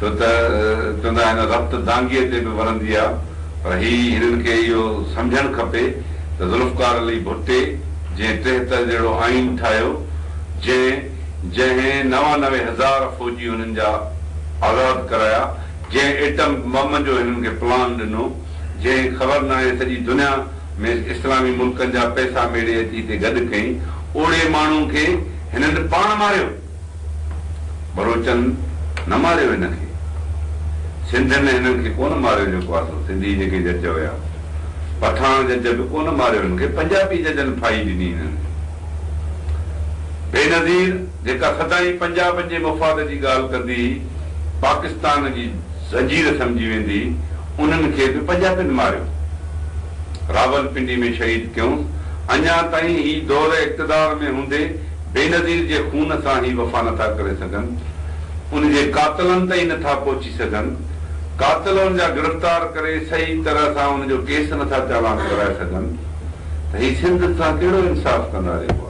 ڇو ته چوندا آهن رت دانگيء تي به ورندي آ، پر هي هنن کي اهو سمجهڻ کپي ته ذوالفقار علي ڀٽي جنهن 73 جهڙو آئين ٺاهيو، جنهن جنهن 99 هزار فوجي هنن جا آزاد ڪرايا، جنهن ايٽم بم جو هنن کي پلان ڏنو، جنهن خبر ناهي سڄي دنيا ۾ اسلامي ملڪن جا پئسا ميڙي اچي هتي گڏ ڪئين، اوڙي ماڻهو کي هنن پاڻ ماريو. ٻروچن نه ماريو هن کي. سنڌين هنن کي ڪونه ماريو جيڪو آ سو سنڌي جيڪي جج هيا. پٺاڻ جج به ڪونه ماريو هن کي پنجابي ججن ڦاهي ڏني هنن کي. بينظير جيڪا سدائين پنجابن جي مفاد جي ڳالهه ڪندي هئي پاڪستان جي زنجير سمجهي ويندي هئي انهن کي به پنجابين ماريو. راولپنڊي ۾ شهيد ڪيونس. اڃا تائين هي دور اقتدار ۾ هوندي بينظير جي خون سان هي وفا نٿا ڪري سگهن، ان جي قاتلن تائين نٿا پهچي سگهن، قاتل ان جا گرفتار ڪري صحيح طرح سان ان جو ڪيس نٿا چالان ڪرائي سگهن ته هي سنڌ سان ڪهڙو انصاف ڪندا جيڪو.